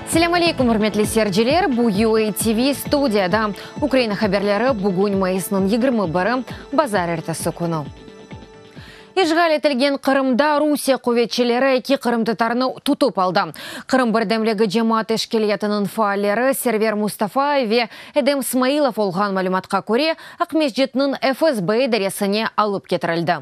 Selâm aleykum, ürmetli seyirciler! Bu UA TV studiyada Ukraina haberleri bugün mayısnıñ 21-i, bazarertesi künü. İşğal etilgen Qırımda Rusiye quvetçileri eki qırımtatarnı tutıp aldı. Qırım birdemligi cemaat teşkilâtınıñ faalleri Server Mustafayev ve Edem Smailov olğan malümatqa köre, Aqmescitniñ FSB idaresine alıp ketirildi.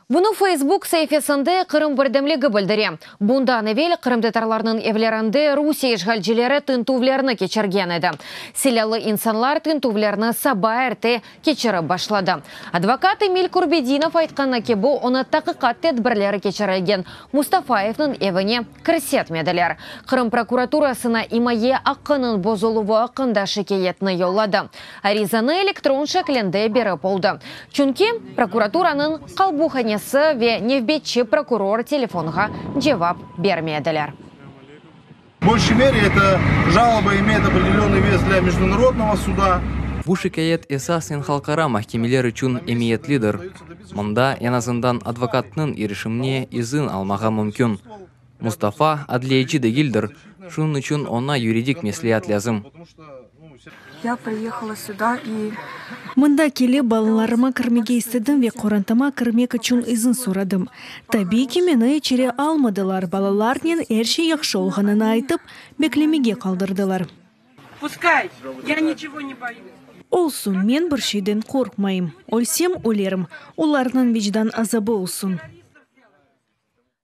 Bunı Facebook saifesinde Qırım birdemligi bildire. Bundan evel qırımtatarlarnıñ evlerinde Rusiye işğalcileri tintüvlerni keçirgen edi. Silâlı insanlar tintüvlerni saba erte keçirip başladı. Advokat Emil Kurbedinov aytqanı kibi, onı taqiqat tedbirleri keçirilgen Mustafayevniñ evine kirsetmediler. Qırım prokuraturasına imaye aqqınıñ bozuluvı aqqında şikâyetni yolladı. Arizanı elektron şeklinde berip oldı, çünki prokuraturanıñ qalbuhanesi ve nevbetçi prokuror telefonğa cevap bermediler. Большей мере эта жалоба имеет определенный вес для международного суда. Bu şikâyet esasen halqara mahkemeler içün emiyetlidir. Mında eñ azından advokatnıñ irişimine izin almağa mümkün. Mustafa adliyeci degildir, şunıñ içün oña yuridik mesleat lâzim. Ya priyehala süda i. Mında kelip, balalarıma kirmege istedim ve qorantama kirmek içün izin soradım. Tabiiy ki, meni içeri almadılar, balalarnen er şey yahşı olğanını aytıp, beklemege qaldırdılar. Puskay, ya niçego ne boyus. Olsun, men bir şeyden qorqmayım. Ölsem, ölerim. Olarnıñ vicdan azabı olsun.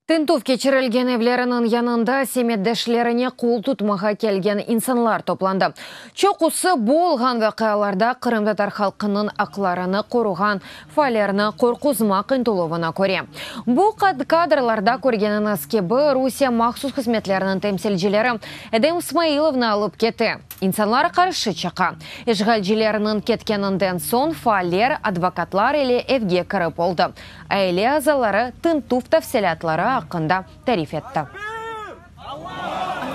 Tintüv keçirilgen evleriniñ yanında semetdeşlerine qol tutmağa kelgen insanlar toplandı. Çoqusı bu olğan vaqialarda qırımtatar halqınıñ aqlarını qoruğan faallerni qorquzmaq ıntıluvını köre. Bu kadrlarda körgeniñiz kibi, Rusiye mahsus hızmetleriniñ temsilcileri Edem Smailovnı alıp kete. İnsanlar qarşı çıqa. İşğalcilerniñ ketkeninden soñ faaller advokatlar ile evge kirip oldı. Aile azaları tintüv tafsilâtları aqqında tarif etti.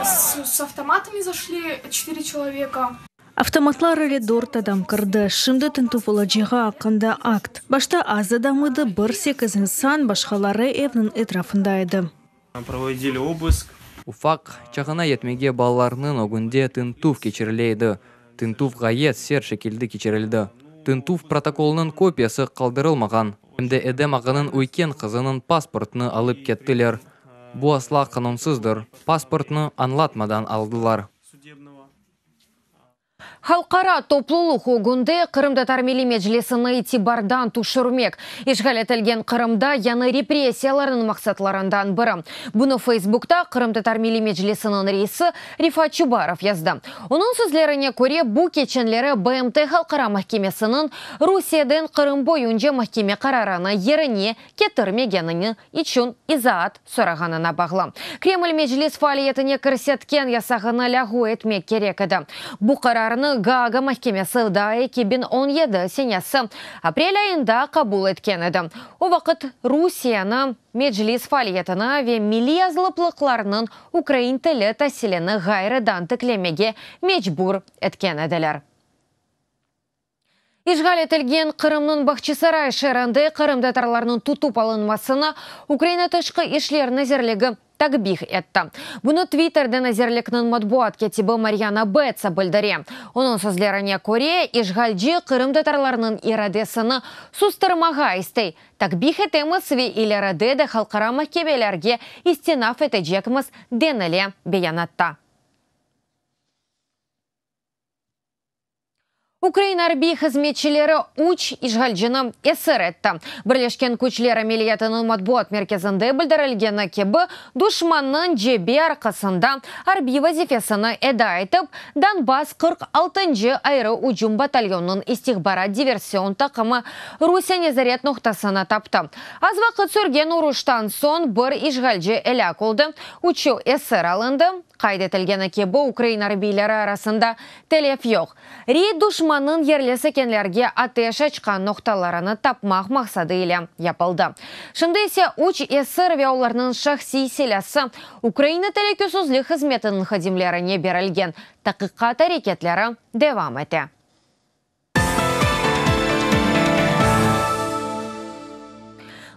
S avtomatami zaşli çetıre çeloveka. Avtomatlar ile dört adam kirdi. Şimdi tintüv olacağı aqqında akt. Başta az adam edi, bir sekiz insan, başqaları evniñ etrafında edi. Provodili obısk. Ufaq çağına yetmege balalarnıñ ögünde tintüv keçirile edi. Tintüv ğayet sert şekilde keçirildi. Tintüv protokolınıñ kopiyası qaldırılmağan. Em de Edem ağanıñ üyken qızınıñ pasportını alıp kettiler. Bu asla qanunsızdır. Pasportnı añlatmadan aldılar. Halqara toplulıq ögünde Qırımtatar Milliy Meclisini itibardan tüşürmek, işğal etilgen Qırımda yañı repressiyalarnıñ maqsatlarından biri. Bunı Feysbukta Qırımtatar Milliy Meclisiniñ reisi Refat Çubarov yazdı. Onıñ sözlerine köre, bu keçenleri BMT Halqara mahkemesiniñ Rusiyeden Qırım boyunca mahkeme qararını yerine ketirmegenini içün izaat sorağanına bağlı. Kreml Meclis faaliyetine kirsetken yasağını lâğu etmek kerek edi. Bu qararnı Gaaga mahkemesi daa 2017 senesi aprel ayında qabul etken edi. O vaqıt Rusiyeni Meclis faaliyetini ve milliy azlıplıqlarnıñ ukrain tili tasilini ğayrıdan tiklemege mecbur etken ediler. İşğal etilgen Qırımnıñ Bağçasaray şeerinde qırımtatarlarnıñ tutıp alınmasını Ukraina Tışqı işler nazirligi takbih etti. Bunı Twitterde nazirlikniñ matbuat kâtibi Maryana Betsa bildire. Onıñ sözlerine köre, işğalci qırımtatarlarnıñ iradesini sustırmağa istey. Takbih etemiz ve ileride de halqara mahkemelerge istinaf etecekmiz, denile beyanatta. Ukraina arbiy hızmetçileri üç işğalcini esir etti. Birleşken küçler ameliyatınıñ matbuat merkezinde bildirilgeni kibi, duşmannıñ cebe arqasında arbiy vazifesini eda etip, Donbass 46-ncı ayrı ücüm batalyonınıñ istihbarat-diversion taqımı Rusiye nezaret noqtasını taptı. Az vaqıt sürgen uruştan soñ bir işğalci elâk oldı, üçü esir alındı. Qayd etilgeni kibi, ukrain arbiyleri arasında telef yoq. Reyd duşmannıñ yerli sakinlerge ateş açqan noqtalarını tapmaq maqsadı ile yapıldı. Şimdi ise üç esir ve olarnıñ şahsiy silâsı Ukraina telükesizlik hızmetiniñ hadimlerine berilgen. Taqiqat areketleri devam ete.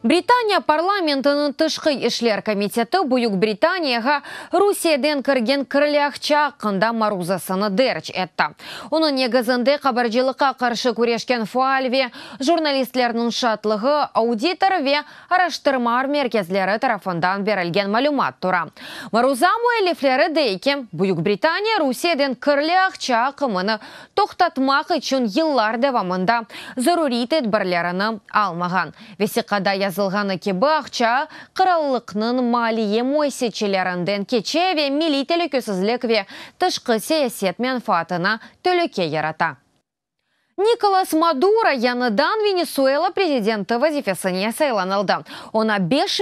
Britaniya parlamentiniñ tışqı işler komiteti Büyük Britaniyağa Rusiyeden kirgen kirli aqça aqqında maruzasını derc etti. Onıñ negizinde qabarcılıqqa qarşı küreşken faal ve jurnalistlerniñ şaatlığı, auditor ve araştırma merkezleri tarafından berilgen malümat tura. Maruza müellifleri dey ki, Büyük Britaniya Rusiyeden kirli aqça aqımını toqtatmaq içün yıllar devamında zaruriy tedbirlerini almağan. Vesiqada yazılğanı kibi, aqça qırallıqnıñ maliye müessiselerinden keçe ve milliy telükesizlik ve tışqı siyaset menfaatına telüke yarata. Nikolas Maduro yañıdan Venesuela prezidenti vazifesine saylanıldı. Oña 5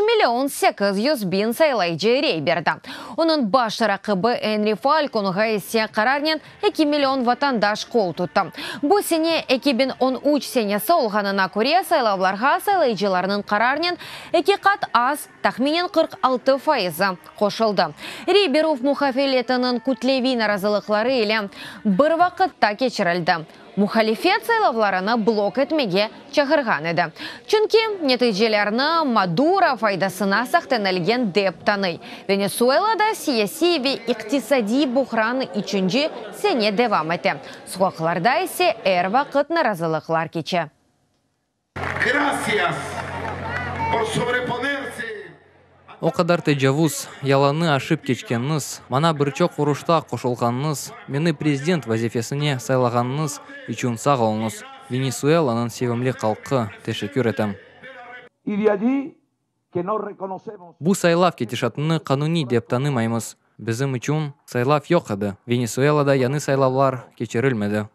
800 000 saylayıcı rey berdi. Onıñ baş raqibi Enri Falkonğa ise qararnen 2 million vatandaş qol tuttı. Bu sene 2013 senesi olğanına köre, saylavlarğa saylayıcılarnıñ qararnen eki qat az, tahminen 46 fayızı qoşuldı. Rey berüv muhalifetiniñ kütleviy narazılıqları ile bir vaqıtta keçirildi. Muhalifet saylavlarını blok etmege çağırğan edi. Çünki neticelerni Maduro faydasına sahtelengen dep tanıy. Venesuelada siyasiy ve iqtisadiy buhran üçünci sene devam ete. Soqaqlarda ise er vaqıt narazılıqlar keçe. Gracias por sobreponerse. O qadar tecavuz, yalanı aşıp keçkeniñiz, maña bir çoq uruşta qoşulğanıñız, meni prezident vazifesine saylağanıñız içün sağ oluñız. Venesuelanıñ sevimli halqı, teşekkür etem. Bu saylav ketişatını qanuniy dep tanımaymız. Bizim içün saylav yoq edi. Venesuelada yañı saylavlar keçirilmedi.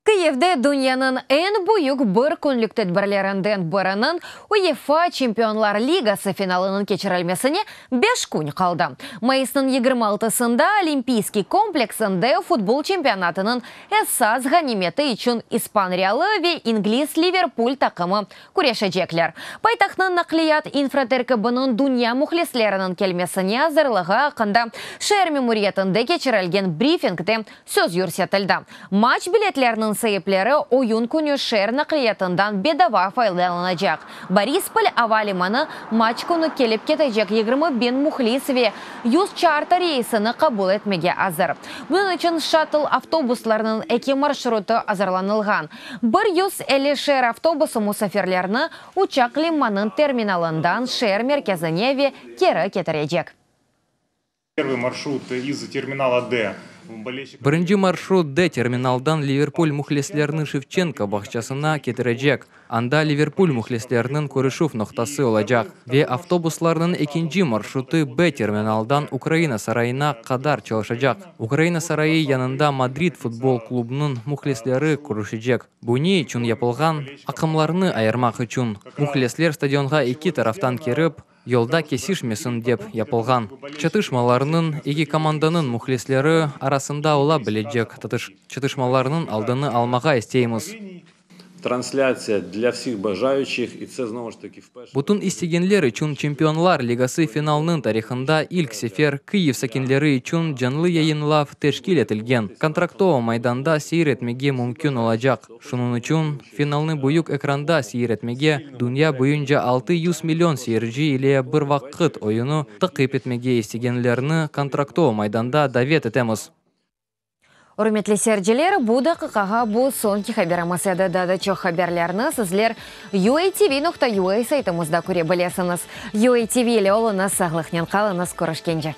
Kıyivde dünyanıñ eñ büyük bir künlük tedbirlerinden biriniñ, UEFA Çempionlar Ligası finalınıñ keçirilmesine beş kün qaldı. Mayısnıñ 26-sında Olimpiyskiy kompleksinde futbol çempionatınıñ esas ğanimeti içün ispan Realı ve ingliz Liverpul taqımı küreşecekler. Paytahtnıñ naqliyat infraterkibiniñ dünya mühlisleriniñ kelmesine azırlığı aqqında şeer memuriyetinde keçirilgen brifingde söz yürsetildi. Matç biletleriniñ saipleri oyun künü şeer naqliyatından bedava faydalanacaq. Borispol ava limanı matç künü kelip ketecek 20 biñ mühlis ve 100 çarter reysini qabul etmege azır. Bunıñ içün şattl avtobuslarınıñ eki marşrutı azırlanılğan. 150 şeer avtobusı musafirlerni uçaq limanınıñ terminalından şeer merkezine ve keri ketirecek. Первый маршрут из терминала D. Birinci marşrut D terminaldan Liverpul mühlislerini Şevçenko bağçasına ketirecek. Anda Liverpul mühlisleriniñ körüşüv noqtası olacaq. Ve avtobuslarnıñ ekinci marşrutı B terminaldan Ukraina sarayına qadar çalışacaq. Ukraina sarayı yanında Madrid futbol klubunıñ mühlisleri körüşecek. Bu ne içün yapılğan? Aqımlarnı ayırmaq içün. Mühlisler stadionğa eki taraftan kirip, yolda kesişmesin dep yapılğan. Çatışmalarnıñ, eki komandanıñ mühlisleri arasında ola bilecek çatışmalarnıñ aldını almağa isteymiz. Translâtsiya для всех бажаючих, и це знову ж таки вперше. Bütün istegenler içün Çempionlar Ligası finalınıñ tarihında ilk sefer Kyiv sakinleri içün canlı yayınlav teşkil etilgen Kontraktova maydanda seyir etmege mümkün olacaq. Şunıñ içün finalnı büyük ekranda seyir etmege, dünya boyunca 600 million seyirci ile bir vaqıt oyunı taqip etmege istegenlerni Kontraktova maydanda davet etemiz. Ürmetli seyirciler, bu daqiqağa bu soñki haberimiz edi. Daa da çoq haberlerni sizler uatv.ua saytımızda köre bilesiñiz. UATV ile oluñız, sağlıqnen qalıñız, körüşkence.